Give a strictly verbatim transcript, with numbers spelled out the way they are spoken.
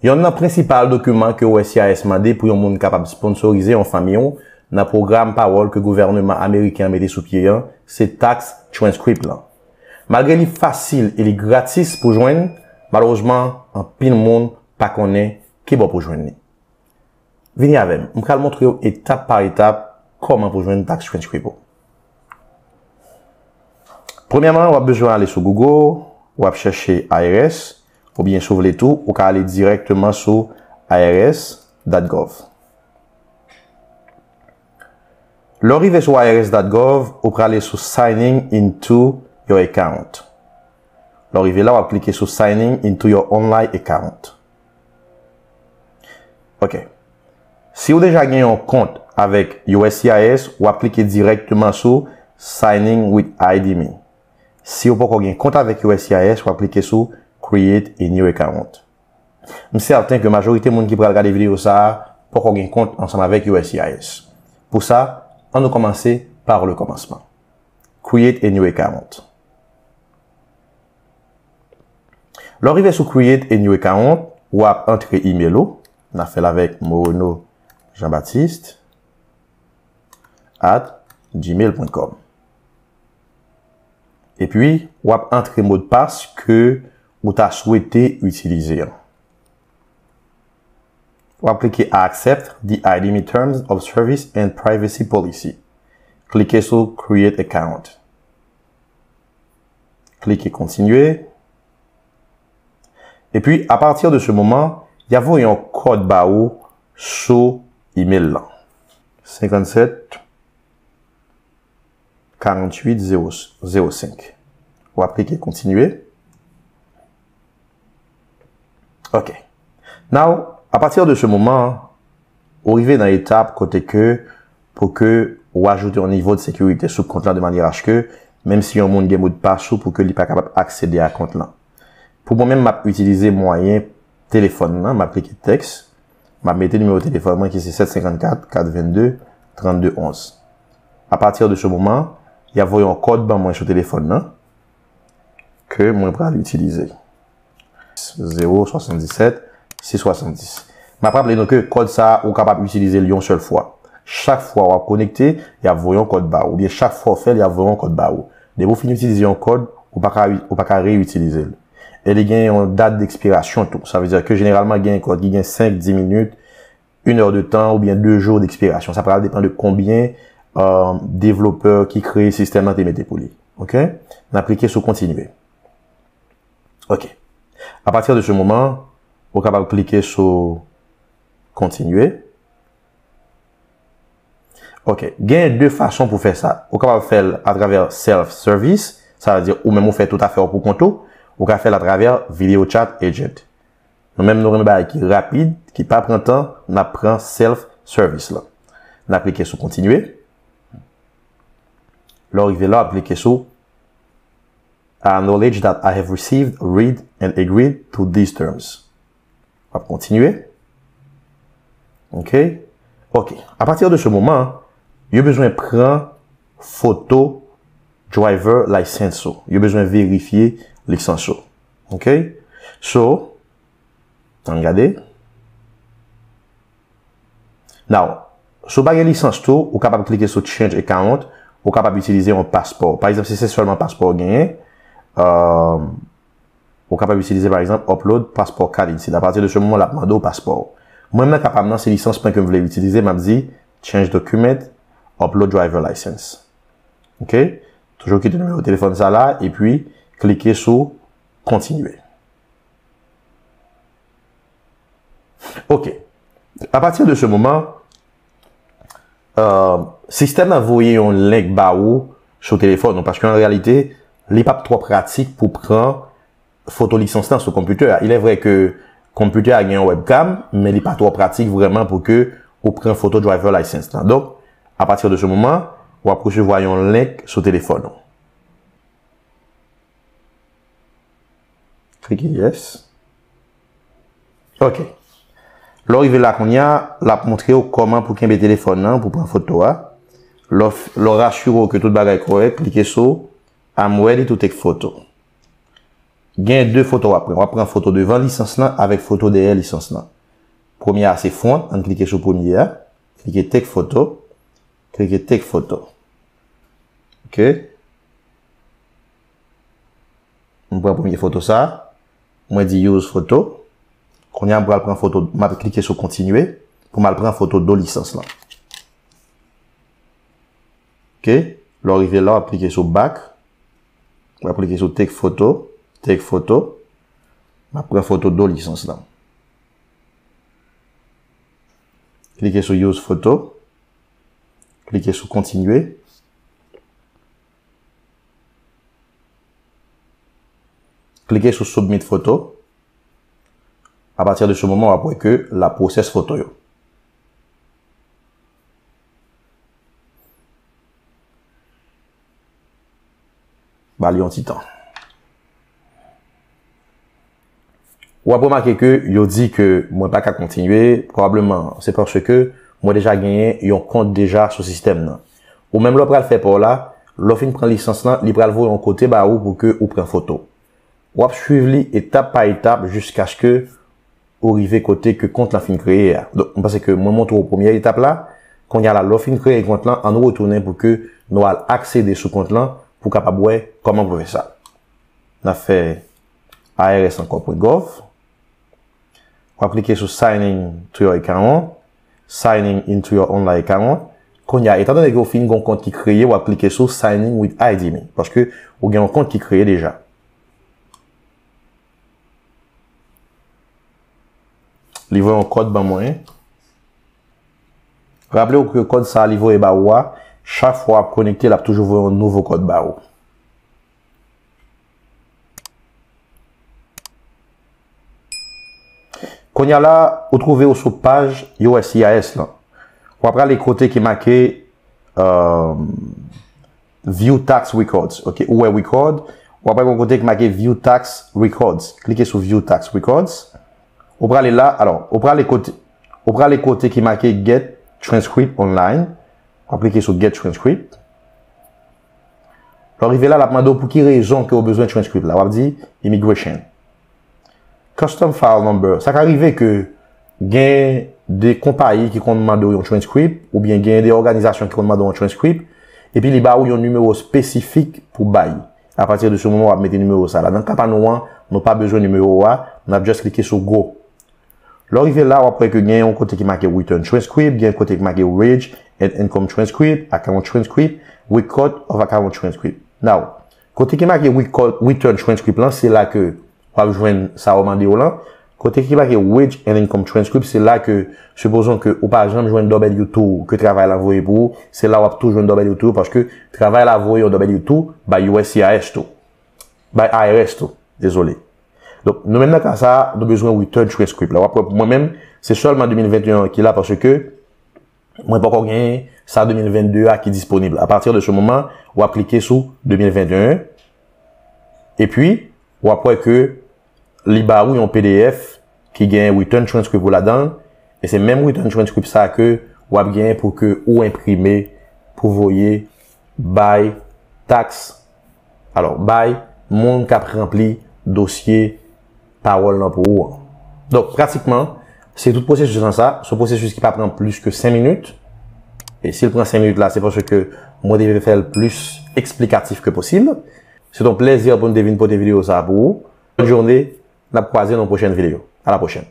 Yonn nan prensipal dokiman ke U S C I S mande pou yon moun kapab sponsorize yon fanmi w nan pwogram pawòl ke gouvènman ameriken an mete sou pye an, se tax transcript lan. Malgre li fasil e li gratis pou jwenn, malerezman, anpil moun pa konnen ki bò pou jwenn li. Vini avè m, m pral montre w etap pa etap kòman pou jwenn tax transcript ou. Premyèman, w ap bezwen ale sou Google, w ap chèche I R S, oubyen si w vle tou, ou ka ale dirèkteman sou I R S dot gov. Lè w rive sou I R S dot gov, ou prale sou Signing into your account. Lè w rive la, w ap klike sou Signing into your online account. Ok. Si w deja gen yon kont avèk U S C I S, w ap klike dirèkteman sou Signing with I D me. Si w poko gen kont avèk U S C I S, w ap klike sou Create a new account. M sèten ke majorite moun ki pral gade videyo sa a poko gen kont ansanm avèk U S C I S. Pou sa, ann nou kòmanse pa le kòmansman. Create a new account. Lè w rive sou Create a new account, w ap antre email ou. N ap fè l avèk Moreno Jean Baptiste at gmail dot com. Epi, w ap antre modpas ke ou ta swete itilize an. W ap klike I accept the I D me terms of service and privacy policy. Klike sou Create account. Klike Kontinye. Epi, apati de se moman, y ap voye yon kòd ba ou sou email lan. Senkannset, karanntuit, zewo, zewo senk. W ap klike Kontinye. Ok. Now, apati de se moman, ou rive nan etap kote ke pou ke ou ajoute yon nivo de sekirite sou kont lan de manyè aske, menm si yon moun gen modpas ou, pou ke li pa kapab aksede a kont lan. Pou mwen menm, m ap itilize mwayen telefòn nan, m ap klike text, m ap mete nimewo telefòn mwen ki se sèt senkannkat, kat vennde, trannde onz. Apati de se moman, y ap voye yon kòd ban mwen sou telefòn nan ke mwen pral itilize. Zewo swasanndisèt, sis swasanndis. M ap raple nou ke kòd sa a, ou kapab itilize l yon sèl fwa. Chak fwa w ap konekte, y ap voye yon kòd ba ou. Oubyen chak fwa w fè l, y ap voye yon kòd ba ou. Depi w fin itilize yon kòd, ou pa ka, ou pa ka reyitilize l. E li gen yon dat dekspirasyon tou. Sa vle di ke jeneralman gen kòd ki gen senk, dis minit, inè de tan oubyen de jou dekspirasyon. Sa pral depann de konbyen, euh, devlopè ki kreye sistèm nan te mete pou li. Ok? N ap klike sou kontinye. Ok. Apati de se moman, ou kapab klike sou kontinye. Ok. Gen de fason pou fè sa. Ou kapab fè l atravè self-service, sa vle di ou menm ou fè tout afè w pou kont ou. Ou ka fè l atravè Video Chat Agent. Nou menm nou renmen bagay ki rapid, ki pa pran tan, n ap pran self-service lan. N ap klike sou kontinye. Lè w rive la, w ap klike sou I acknowledge that I have received, read, and agreed to these terms. W ap kontinye. Ok. Ok. Apati de se moman, yo bezwen pran foto driver license ou. Yo bezwen verifye lisans ou. Ok. So, ann gade. Now, si w pa gen lisans tou, ou kapab klike sou Change Account, ou kapab itilize yon paspò. Pa egzanp, si se sèlman paspò w genyen, euh, ou kapab itilize, pa egzanp, Upload Passport Card Instead. Apati de se moman, l ap mande w paspò w. Mwen, nan ka pa m nan, se lisans mwen ke m vle itilize, m ap di Change Document, Upload Driver License. Ok? Toujou kite nimewo telefòn sa la, epi klike sou Kontinye. Ok. Apati de se moman, euh, sistèm nan voye yon link ba ou sou telefòn ou, paske an reyalite, li p ap twò pratik pou pran foto lisans lan sou konpitè a. Il est vrai que konpitè a gen yon webcam, men li pa twò pratik vrèman pou ke ou pran foto driver license lan. Donk, apati de se moman, w ap resevwa yon link sou telefòn ou. Klike yes. Ok. Lè w rive la kounye a, l ap montre w kòman pou kenbe telefòn nan, pou pran foto a. Lè w f-, lè w rasire w ke tout bagay kòrèk, klike sou I'm ready to take photo. Gen de foto w ap pran. W ap pran foto devan lisans lan avèk foto dèyè lisans lan. Premye a se front, ann klike sou premye a. Klike take photo. Klike take photo. Ok. M pran premye foto sa. Mwen di use photo. Kounye a m pral pran foto, m ap klike sou kontinye pou m al pran foto do lisans lan. Ok. Lè w rive la, w ap klike sou back. W ap klike sou take photo, take photo. M ap pran foto do lisans lan. Klike sou use photo. Klike sou kontinye. Klike sou submit photo. A pati de se moman, w ap wè ke l ap pwosès foto yo. Ba li yon ti tan. W ap remake ke yo di ke mwen pa ka kontinye, pwobableman se paske mwen deja genyen yon kont deja sou sistèm nan. Ou menm lè w pral fè pa w la, lè w fin pran lisans lan, li pral voye yon kote ba ou pou ke ou pran foto. W ap swiv li etap pa etap jiskaske ou rive kote ke kont lan fin kreye a. Donk, m panse ke mwen montre w premye etap la. Kounye a la, lè w fin kreye kont lan, ann retounen pou ke nou al aksede sou kont lan pou w kapab wè kòman pou fè sa. N ap fè I R S ankò pwen gov. W ap klike sou sign in to your account. Signing into your online account. Kounye a, etandone ke w fin gen yon kont ki kreye, w ap klike sou sign in with I D me. Paske ou gen yon kont ki kreye deja. Li voye yon kòd ban mwen. Raple w ke kòd sa a li voye ba ou a, chak fwa w ap konekte, l ap toujou voye yon nouvo kòd ba ou. Kounye a la, ou twouve w sou paj U S C I S lan. W ap prale kote ki make, euh, View Tax Records. Ok, ou wè record, w ap prale yon kote ki make View Tax Records. Klike sou View Tax Records. Ou prale la, alò, ou prale kote, ou prale kote ki make Get Transcript Online. W ap klike sou Get Transcript. Lè w rive la, l ap mande w pou ki rezon ke w bezwen transcript la. W ap di immigration. Custom file number. Sa ka rive ke gen de konpayi ki konn mande w yon transcript, oubyen gen de òganizasyon ki konn mande w yon transcript, epi li ba ou yon nimewo espesifik pou bay. Apati de se moman w ap mete nimewo sa la. Nan ka pa nou an, nou pa bezwen nimewo a, n ap just klike sou go. Lè w rive la, w ap wè ke gen yon kote ki make Return Transcript, gen yon kote ki make Wage and Income Transcript, Account Transcript, Record of Account Transcript. Now, kote ki make Record, Return Transcript lan, se la ke w ap jwenn sa yo mande w lan. Kote ki make Wage and Income Transcript, se la ke, sipozon ke ou pa janm jwenn W two ke travay la voye pou ou, se la w ap tou jwenn W two paske travay la voye yon W two bay U S C I S tou. Bay I R S tou, dezole. Donk, nou menm nan ka sa a, nou bezwen Return Transcript la. W ap wè pou mwen menm, se sèlman de mil venteyen an ki la paske mwen poko genyen sa de mil vennde a ki disponib. Apati de se moman, w ap klike sou de mil venteyen, epi w ap wè ke li ba ou yon P D F ki gen Return Transcript ou ladan l, e se menm Return Transcript sa ke w ap genyen pou ke ou enprime, pou voye bay tax, alò, bay moun k ap ranpli dosye pawòl lan pou ou an. Donk, pratikman, se tout pwosesis lan sa. Se yon pwosesis ki pa pran plis ke senk minit. E si l pran senk minit la, se paske mwen te vle fè l plis eksplikatif ke posib. Se yon plèzi pou m te vin pote videyo sa a pou ou. Bòn jounen, n ap kwaze nan yon pwochèn videyo. A la pwochèn.